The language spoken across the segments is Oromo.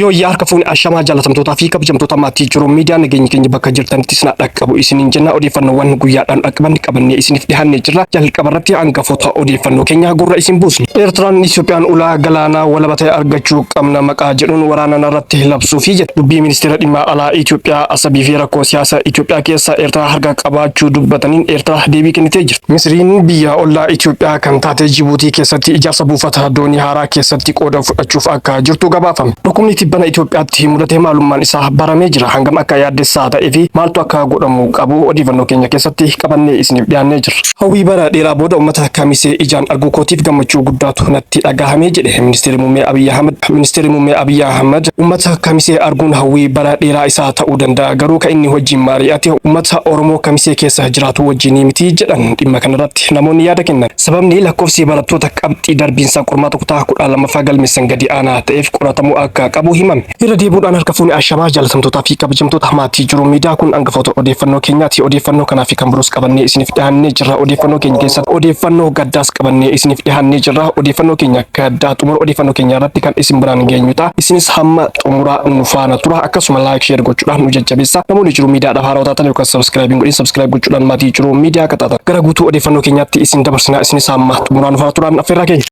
Yooyyaa harka fuuni ashamaa jaalatamtootaa fi kabajamtoota maatii jiru miidiyaa nageenyi keenya bakka jirtanitti isin dhaqqabu isiniin jenna. Odeeffannoowwan guyyaadhaan dhaqqaban qabannee isiniif dhiyaannee jirra. Jalqaba irratti hangafoota odeeffannoo keenya gurra isin buusna. Eertiraan Itoophiyaan ulaa galaanaa walaba ta'e argachuu qabna maqaa jedhuun waraana narratti labsuu fi jedhe. Dubbii ministeera dhimma alaa Itoophiyaa Asabii fi rakkoo siyaasa Itoophiyaa keessa Eertiraa harka qabaachuu dubbataniin Eertiraa deebii kennitee jirti. Misiriin biyya ollaa Itoophiyaa kan taate Jibuutii keessatti ijaarsa buufata doonii haaraa keessatti qooda fudhachuuf akka jirtu gabaafame. Dhukkubni tibbana Itoophiyaatti mudate maalummaan isaa baramee jira. Hangam akka yaaddessaa ta'ee fi maaltu akka godhamu qabu odeeffannoo keenya keessatti qabannee isiniif dhiyaannee jirra. Hawwii bara dheeraa booda uummata Kamisee ijaan arguu kootiif gammachuu guddaatu natti dhagahame jedhe Ministeerri Muummee Abiyyi Ahmad. Ministeerri Muummee Abiyyi Ahmad uummata Kamisee arguun hawwii bara dheeraa isaa ta'uu danda'a, garuu kan inni wajjin mari'ate uummata Oromoo Kamisee keessa jiraatu wajjin miti jedhan. Dhimma kanarratti namoonni yaada kennan. Sababni lakkoofsi barattoota qabxii darbiinsa qormaata kutaa 12ffaa galmeessan gadi aanaa ta'eef qoratamuu akka qabu himame. Irra deebi'uudhaan harka fuuni ashamaa jaalatamtootaa fi kabajamtoota maatii jiru miidiyaa kun hangafoota odeeffannoo keenyaati. Odeeffannoo kanaa fi kan biroos qabannee isiniif dhiyaannee jirra. Odeeffannoo keenya keessatti odeeffannoo gaddaas qabannee isiniif dhiyaannee jirra. Odeeffannoo keenya gaddaa xumura odeeffannoo keenya irratti kan isin biraan geenyu ta'a. Isinis hamma xumuraa nu faana tura. Akkasuma like, share gochuudhaan nu jajjabeessa. Namoonni jiru miidiyaadhaaf haarawaa taatan yookaan subscribe hin godhin subscribe gochuudhaan maatii jiru miidiyaa akka taatan. Gara guutuu odeeffannoo keenyaatti isin dabarsinaa. Isinis hamma xumuraa nu faana turaan affeerraa keenya.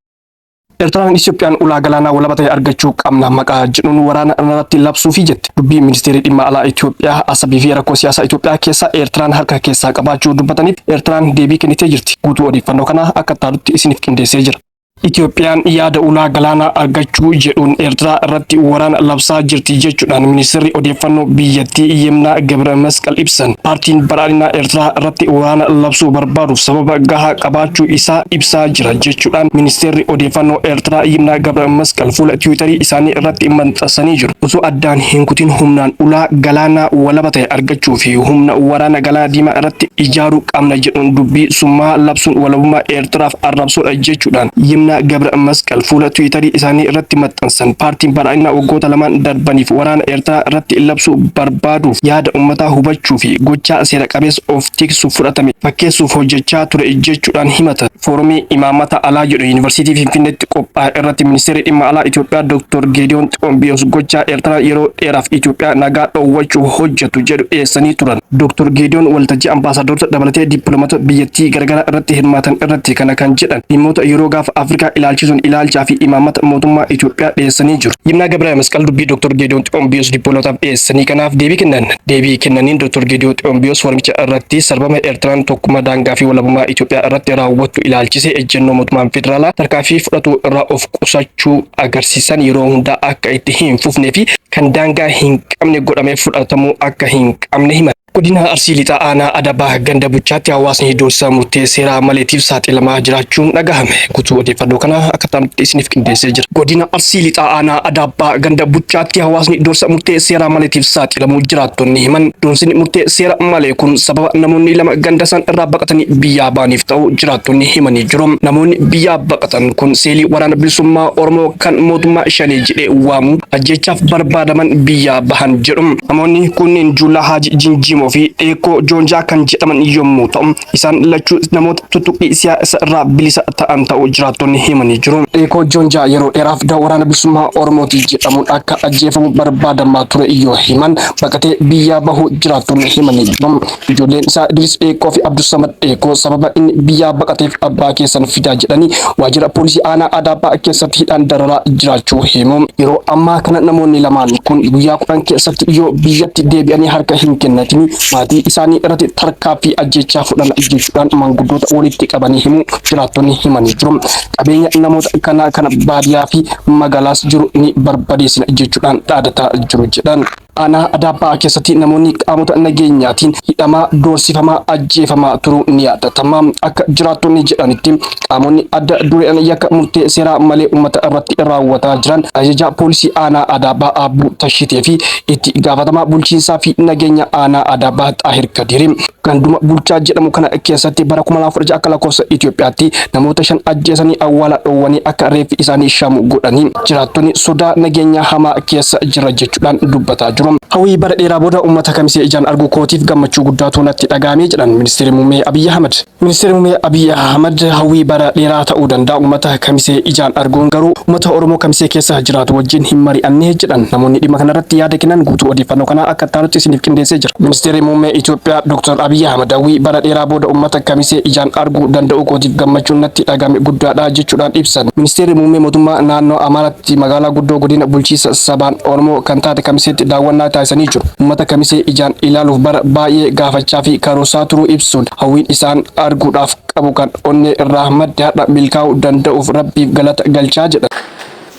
Eertiraan Itoophiyaan ulaa galaanaa walaba ta'e argachuu qabna maqaa jedhuun waraana irratti labsuufi jette. Dubbii ministeerri dhimma alaa Itoophiyaa Asabii fi rakkoo siyaasaa Itoophiyaa keessa Eertiraan harka keessaa qabaachuu dubbataniif Eertiraan deebii kennitee jirti. Guutuu odeeffannoo kanaa akka taalutti isiniif qindeessee jira. Itoophiyaan yaada ulaa galaanaa argachuu jedhuun Eertiraa irratti waraana labsaa jirti jechuudhaan ministeerri odeeffannoo biyyattii Yemnaa Gabra Masqal ibsan. Paartiin badhaadhinaa Eertiraa irratti waraana labsuu barbaaduuf sababa gahaa qabaachuu isaa ibsaa jira jechuudhaan ministeerri odeeffannoo Eertiraa Yimnaa Gabra Masqal fuula Tiwiitarii isaanii irratti maxxansanii jiru. Osoo addaan hin kutin humnaan ulaa galaanaa walaba ta'e argachuu fi humna waraana galaana diimaa irratti ijaaruu qabna jedhuun dubbii summaa labsuun walabummaa Eertiraaf arrabsoodha jechuudhaan Yimnaa Gabra Masqal fuula Tiwiitarii isaanii irratti maxxansan. Paartiin badhaadhinaa waggoota lamaan darbaniif waraana Eertiraa irratti labsuu barbaaduuf yaada uummataa hubachuu fi gochaa seera qabeessa of tiksuuf fudhatame fakkeessuuf hojjechaa ture jechuudhaan himatan. Foorumii imaammata alaa jedhu Yuunivarsiitii Finfinneetti qophaa'e irratti ministeerri dhimma alaa Itoophiyaa Dr. Geediyoon Ximoonbiyoos gochaa Eertiraan yeroo dheeraaf Itoophiyaa nagaa dhoowwachuuf hojjetu jedhu dhiyeessanii turan. Dr. Geediyoon waltajjii ambaasaaddarota dabalatee dippiloomaatota biyyattii garagaraa irratti hirmaatan irratti kana kan jedhan dhimmoota yeroo gaafa Afrikaa ilaalchisuun ilaalchaa fi imaammata mootummaa Itoophiyaa dhiyeessanii jiru. Yimnaa Gabra Masqal dubbii Dr. Geediyoon Ximoonbiyoos dippiloomaatotaaf dhiyeessanii kanaaf deebii kennan. Deebii kennaniin Dr. Geediyoon Ximoonbiyoos forumicha irratti sarbama Eertiraan tokkummaa daangaa fi walabummaa Itoophiyaa irratti raawwattu ilaalchisee ejjennoo mootummaan federaalaa tarkaanfii fudhatu irraa of qusachuu agarsiisan yeroo hundaa akka itti hin fufnee fi kan daangaa hin qabne godhamee fudhatamuu akka hin qabne himan. Godina Arsii Lixaa Aanaa Adabaa ganda Buchaatti hawaasni doorsisa murtee seeraa maleetiif saaxilamaa jiraachuun dhagahame. Guutuu odeeffannoo kanaa akka taanutti isiniif qindeessee jira. Godina Arsii Lixaa Aanaa Adaabbaa ganda Buchaatti hawaasni doorsisa murtee seeraa maleetiif saaxilamuu jiraattonni himan. Doorsisni murtee seera malee kun sababa namoonni lama ganda san irraa baqatanii biyyaa ba'aniif ta'uu jiraattonni himanii jiru. Namoonni biyyaa baqatan kun seelii waraana bilisummaa Oromoo kan mootummaa Shanee jedhee waamu ajjeechaaf barbaadaman biyyaa bahan jedhu. Namoonni kunneen Juulaa Haaji Jinjiimoo fi Dheekoo Joonjaa kan jedhaman yommuu ta'u, isaan lachuu namoota tuttuqqii siyaasa irraa bilisa ta'an ta'uu jiraattonni himanii jiru. Dheekoo Joonjaa yeroo dheeraaf waraana bilisummaa Oromooti jedhamuun akka ajjeefamu barbaadamaa ture yoo himan, baqatee biyyaa bahuu jiraattonni himanii jiru. Ijoolleen isaa Idris Dheekoo fi Abdussamad Dheekoo sababa inni biyyaa baqateef abbaa keessan fidaa jedhanii waajjira poolisii aanaa Adaabbaa keessatti hidhaan dararaa jiraachuu himu. Yeroo ammaa kana namoonni lamaan kun guyyaa 10 keessatti yoo biyyatti deebi'anii harka hin kennatini maatii isaanii irratti tarkaaffii ajjeechaa fudhanna jechuudhaan maanguddoota walitti qabanii himuu jiraattonni himanii jiru. Qabeenya namoota kanaa kana baadiyyaa fi magaalaas jiru ni barbadeessina jechuudhaan dhaadataa jiru jedhan. Aanaa Adaabbaa keessatti namoonni qaamota nageenyaatiin hidhamaa, doorsifamaa, ajjeefamaa turuu ni yaadatama. Akka jiraattonni jedhanitti qaamonni adda dureedhaan yakka murtee seeraa malee uummata irratti raawwataa jiran ajajaa poolisii aanaa Adaabbaa Aabbuu Tashitee fi itti gaafatamaa bulchiinsaa fi nageenya aanaa Adaabbaa Xaahir Kadiri. Ganduma Bulchaa jedhamu kana keessatti bara 2016 akka lakkoofsa Itoophiyaatti namoota 5 ajjeesanii awwaala dhoowwanii akka reeffi isaanii shamu godhanii jiraattonni sodaa nageenyaa hamaa keessa jirra jechuudhaan dubbataa jiru. Hawwii bara dheeraa booda uummata Kamisee ijaan arguu kootiif gammachuu guddaatu natti dhaga'ame jedhan Ministeerri Muummee Abiyyi Ahmad. Ministeerri Muummee Abiyyi Ahmad hawwii bara dheeraa ta'uu danda'a uummata Kamisee ijaan arguun garuu uummata Oromoo Kamisee keessa jiraatu wajjin hin mari'anne jedhan. Namoonni dhimma kanarratti yaada kennan guutuu odeeffannoo kanaa akka itti aanutti isiniif qindeessee jira. Ministeerri Muummee Itoophiyaa Dr. Abiyyi Ahmad hawwii bara dheeraa booda uummata Kamisee ijaan arguu danda'uu kootiif gammachuun natti dhaga'ame guddaadha jechuudhaan ibsan. Ministeerri Muummee Mootummaa Naannoo Amaaraatti magaalaa guddoo godina bulchiinsa sabaan Oromoo kan taate Kamiseetti daawwannaa taasisanii jiru. Uummata Kamisee ijaan ilaaluuf bara baay'ee gaafachaa fi karoorsaa turuu ibsuun hawwiin isaan arguudhaaf qabu kan onnee irraa madde har'a milkaa'uu danda'uuf Rabbiif galata galchaa jedhan.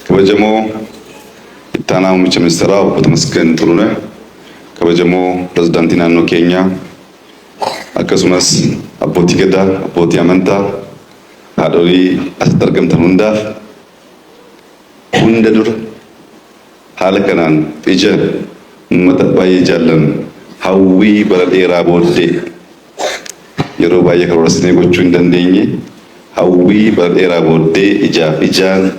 Kabajamoo Itti Aanaa Muummicha Ministeeraa Obbo Tamasgeen Xuruneh, kabajamoo Pirezidaantii Naannoo keenyaa, akkasumas abbootii gadaa, abbootii amantaa, haadholii asitti argamtan hundaaf hunda dura haala kanaan ija uummata baay'ee jaallannu hawwii bara dheeraa booddee yeroo baay'ee karoorsinee gochuu hin dandeenye hawwii bara dheeraa booddee ijaaf ijaan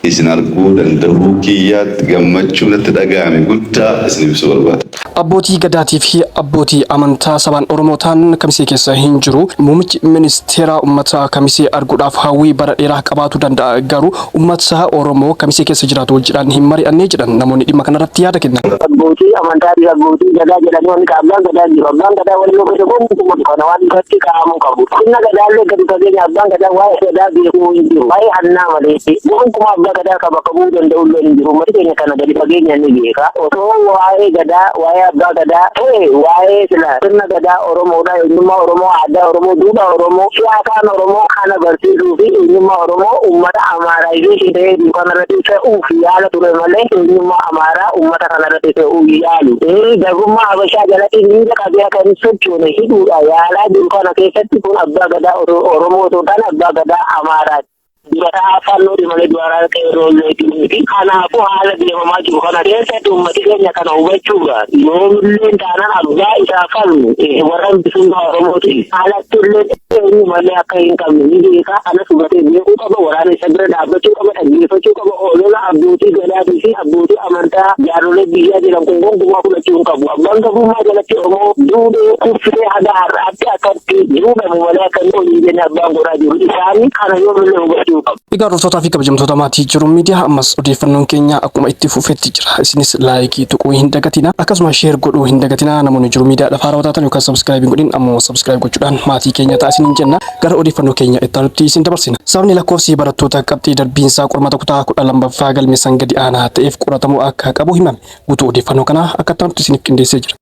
isin arguu danda'uu kiyyaatti gammachuu natti dhaga'ame guddaa isin ibsuu barbaada. Abbootii Gadaatii fi abbootii amantaa sabaan Oromoo ta'an Kamisee keessa hin jiru. Muummichi ministeeraa uummata Kamisee arguudhaaf hawwii bara dheeraa qabaatu danda'a. Garuu uummata Oromoo Kamisee keessa jiraatu wajjidhaan hin mari'annee jedhan namoonni dhimma kanarratti yaada kennan. Abbootii amantaa fi abbootii gadaa jedhanii wanni abbaan gadaa hin jiru. Abbaan gadaa walloo keessa gonkumaa kana waan ifatti kaa'amuu qabu. Sirna gadaallee gadi fageenya abbaan gadaa waa'ee gadaa beekuu hin jiru. Waa'ee hannaa malee gonkumaa abbaa gadaa kan bakka bu'uu danda'u illee hin jiru. Uummati keenya kana gadi fageenya ni beeka. Osoo waa'ee gadaa, waa'ee abbaa gadaa ta'e waa'ee sila sirna gadaa Oromoodha. Eenyummaa Oromoo, aadaa Oromoo, duudhaa Oromoo, siyaasaan Oromoo kana barsiisuu fi eenyummaa Oromoo uummata Amaaraayizeeshin ta'ee jiru kanarratti fe'uuf yaala ture malee eenyummaa Amaaraa uummata kanarratti fe'uu yaalu. Garbummaa Habashaa jalatti miila qabee akka hin sochoone hidhuudha yaalaa jiru kana keessatti kun abbaa gadaa Oromoo osoo hin taane abbaa gadaa Amaaraati. Dura ta'aa Faannooti malee dura qeerroolleetii miti. Kanaafuu haala deemamaa jiru kana keessatti uummati keenya kana hubachuudhaan yoomillee taanaan abbaa isaa falmu warra bilisummaa Oromootiin alatti illee eenyu malee akka hin qabne ni beeka. Kanas hubatee beekuu qaba. Waraana isa bira dhaabbachuu qaba. Dhaggeeffachuu qaba. Olola abbootii gadaatii fi abbootii amantaa jaarsolee biyyaa jedhan kun gonkumaa fudhachuu hin qabu. Abbaan garbummaa jalatti Oromoo duudhee kuffisee haga har'aatti akkatti duudhamu malee akka inni olii jenne abbaan godhaa jiru. Isaan kana yoomillee hubachuu qabu. Egaa hordoftoota fi kabajamtoota maatii Jiru Miidiyaa ammas odeeffannoon keenya akkuma itti fufetti jira. Isinis like tuquu hin dagatina. Akkasuma share godhuu hin dagatina. Namoonni Jiru Miidiyaadhaaf haarawaa taatan yookaan subscribe hin godhin ammoo subscribe gochuudhaan maatii keenya ta'a isiniin jenna. Gara odeeffannoo keenya itti aanutti isin dabarsina. Sababni lakkoofsi barattoota qabxii darbiinsaa qormaata kutaa 12ffaa galmeessan gadi aanaa ta'eef qoratamuu akka qabu himame. Guutuu odeeffannoo kanaa akka itti aanutti isiniif qindeessee jira.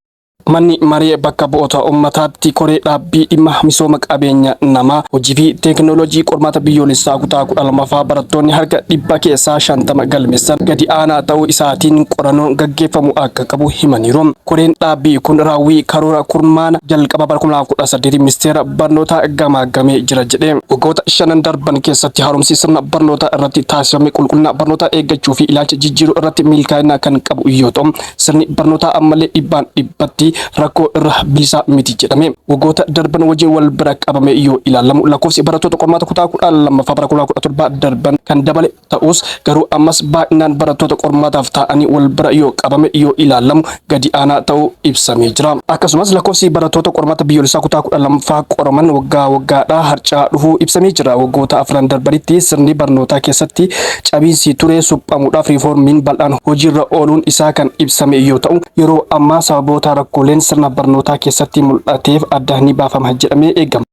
Manni Maree Bakka Bu'oota Ummataatti Koree Dhaabbii Dhimma Misooma Qabeenya Namaa, Hojii fi Teeknooloojii Qormaata Biyyoolessaa Kutaa 12ffaa barattoonni harka dhibba keessaa 50 galmeessan gadi aanaa ta'uu isaatiin qorannoon gaggeeffamu akka qabu himaniiru. Koreen dhaabbii kun raawwii karoora kurmaana jalqaba bara 2018 Ministeera Barnootaa gamaaggamee jira jedhe. Waggoota shanan darban keessatti haaromsi sirna barnootaa irratti taasifame qulqullina barnootaa eeggachuu fi ilaalcha jijjiiruu irratti milkaa'ina kan qabu yoo ta'u, sirni barnootaa ammallee dhibbaan dhibbatti rakkoo irra bilisa miti jedhame. Waggoota darban wajjin wal bira qabamee yoo ilaalamu lakkoofsi barattoota qormaata kutaa 12ffaa bara 2017 darban kan dabale ta'us garuu ammas baay'inaan barattoota qormaataaf taa'anii wal bira yoo qabame yoo ilaalamu gadi aanaa ta'uu ibsamee jira. Akkasumas lakkoofsi barattoota qormaata biyyoolessaa kutaa 12ffaa qoraman waggaa waggaadhaa harca'aa dhufuu ibsamee jira. Waggoota afran darbanitti sirni barnootaa keessatti cabiinsi ture suphamuudhaaf riifoormiin bal'aan hojiirra ooluun isaa kan ibsame yoo ta'u, yeroo ammaa sababoota rakkooleen sirna barnootaa keessatti mul'ateef adda ni baafama jedhamee eegama.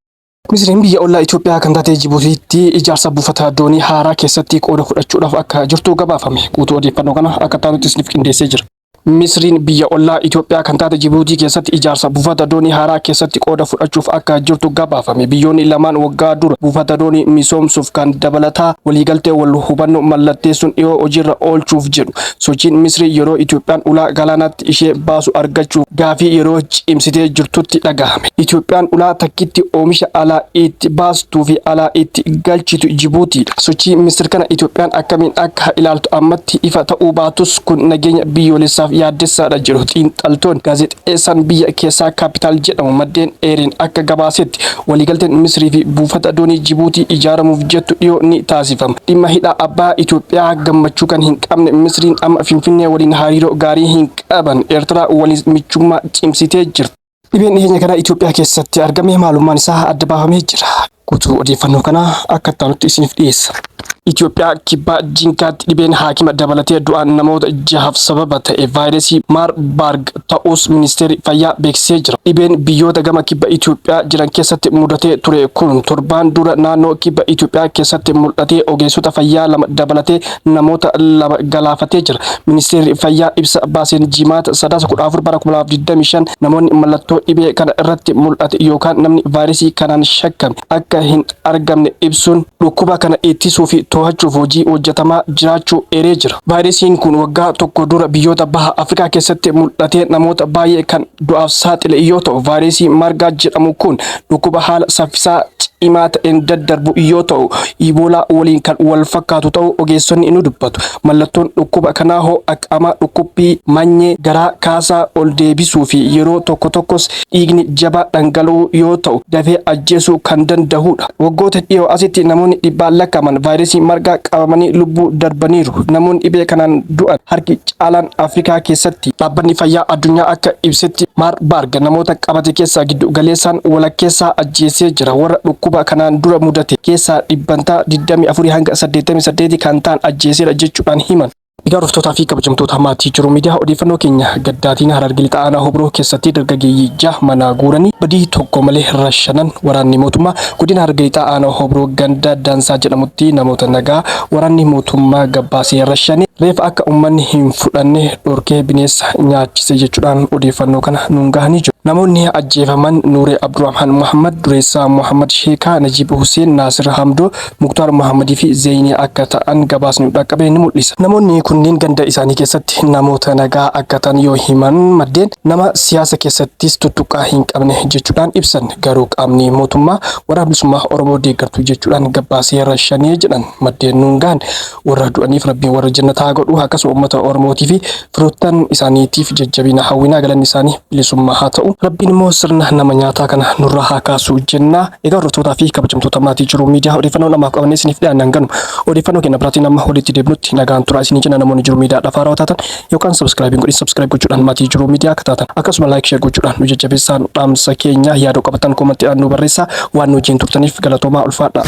Misriin biyya ollaa Itoophiyaa kan taate Jibuutiitti ijaarsa buufata doonii haaraa keessatti qooda fudhachuudhaaf akka jirtu gabaafame. Guutuu odeeffannoo kana akka taanutti isiniif qindeessee jira. Misriin biyya ollaa Itoophiyaa kan taate Jibuutii keessatti ijaarsa buufata doonii haaraa keessatti qooda fudhachuuf akka jirtu gabaafame. Biyyoonni lamaan waggaa dura buufata doonii misoomsuuf kan dabalataa waliigaltee wal hubannoo mallatteessuun dhiyoo hojiirra oolchuuf jedhu. Sochiin Misrii yeroo Itoophiyaan ulaa galaanaatti ishee baasu argachuuf gaafii yeroo cimsitee jirtutti dhagahame. Itoophiyaan ulaa takkitti oomisha alaa itti baastuu fi alaa itti galchitu Jibuutiidha. Sochii Misir kana Itoophiyaan akkamiin akka ilaaltu ammatti ifa ta'uu baatus kun nageenya biyyoolessaaf Itoophiyaaf yaaddessaadha jedhu xiinxaltoonni. Gaazexeessaan biyya keessaa Kaapitaal jedhamu maddeen eereen akka gabaasetti waliigalteen Misrii fi buufata doonii Jibuutii ijaaramuuf jettu dhiyoo ni taasifama. Dhimma hidha Abbaa Itoophiyaa gammachuu kan hin qabne Misriin amma Finfinnee waliin hariiroo gaarii hin qaban. Eertiraa waliin michummaa cimsitee jirti. Dhibeen dhiheenya kana Itoophiyaa keessatti argame maalummaan isaa adda baafamee jira. Guutuu odeeffannoo kanaa akka itti aanutti isiniif dhiyeessa. Itoophiyaa kibbaa Jinkaatti dhibeen haakima dabalatee du'aan namoota jahaaf sababa ta'e vaayirasii Maarbarg ta'uus ministeerri fayyaa beeksisee jira. Dhibeen biyyoota gama kibba Itoophiyaa jiran keessatti mudatee ture kun torbaan dura naannoo kibba Itoophiyaa keessatti mul'atee ogeessota fayyaa lama dabalatee namoota 2 galaafatee jira. Ministeerri Fayyaa ibsa baaseen Jimaata Sadaasa 14 bara 2025 namoonni mallattoo dhibee kana irratti mul'ate yookaan namni vaayirasii kanaan shakkame akka hin argamne ibsuun dhukkuba kana ittisuu fi to'achuuf hojii hojjetamaa jiraachuu eeree jira. Vaayirasiin kun waggaa tokko dura biyyoota Baha Afrikaa keessatti mul'atee namoota baay'ee kan du'aaf saaxile yoo ta'u, vaayirasii Margaa jedhamu kun dhukkuba haala saffisaa cimaa ta'een daddarbu yoo ta'u, Iboolaa waliin kan wal fakkaatu ta'uu ogeessonni ni dubbatu. Mallattoon dhukkuba kanaa ho'a qaamaa, dhukkubbii manyee, garaa kaasaa ol deebisuu fi yeroo tokko tokkos dhiigni jabaa dhangala'uu yoo ta'u, dafee ajjeesuu kan danda'udha. Waggoota dhiyoo asitti namoonni dhibbaan lakkaa'aman vaayirasii margaa qabamanii lubbuu darbaniiru. Namoonni dhibee kanaan du'an harki caalaan Afrikaa keessatti. Dhaabbanni Fayyaa Addunyaa akka ibsetti Maarbarg namoota qabate keessaa giddu galeessaan walakkeessaa ajjeesee jira. Warra dhukkuba kanaan dura mudate keessaa dhibbantaa 24 hanga 88 kan ta'an ajjeeseera jechuudhaan himan. Egaa hordoftootaa fi kabajamtoota maatii Jiruu Miidiyaa odeeffannoo keenya gaddaatiin Hararge Lixaa Aanaa Hobroo keessatti dargaggeeyyii 6 manaa guuranii badii tokko malee rashanan. Waraanni mootummaa godina Hararge Lixaa Aanaa Hobroo ganda Dansaa jedhamutti namoota nagaa waraanni mootummaa gabbaasee rashane reefa akka ummanni hin fudhanne dhorkee bineessa nyaachise jechuudhaan odeeffannoo kana nuun gahanii jiru. Namoonni ajjeefaman Nuuree Abdurrahmaan Muhammad, Dureessaa Muhammad Sheekaa, Najiib Huseen, Naasir Hamdoo, Muktaar Muhammadii fi Zeeynii akka ta'an gabaasni nu dhaqqabe ni mul'isa. Namoonni kunneen ganda isaanii keessatti namoota nagaa akka ta'an yoo himan maddeen nama siyaasa keessattis tuttuqqaa hin qabne jechuudhaan ibsan. Garuu qaamni mootummaa Waraana Bilisummaa Oromoo deeggartu jechuudhaan gabbaasee rashanee jedhan maddeen nuun gahan. Warra du'aniif Rabbiin warra jannataa haa godhu akkasuma uummata Oromootii fi firoottan isaaniitiif jajjabina hawwinaa galanni isaanii bilisummaa haa ta'u. Rabbiin immoo sirna nama nyaataa kana nurraa haa kaasu jenna. Egaa hordoftootaa fi kabajamtoota maatii Jiruu Miidiyaa odeeffannoo namaaf qabannee isiniif dhiyaanne hanganuma. Odeeffannoo keenya biraatiin amma walitti deebinutti nagaan turaa isiniin jenna namoonni Jiruu Miidiyaadhaaf haarawaa taatan yookaan subscribe hin godhin subscribe gochuudhaan maatii Jiruu Miidiyaa akka taatan akkasuma like share gochuudhaan nu jajjabeessaan dhaamsa keenya yaada qabatan komantiidhaan nu barreessaa waan nu wajjin turtaniif galatoomaa ulfaadha.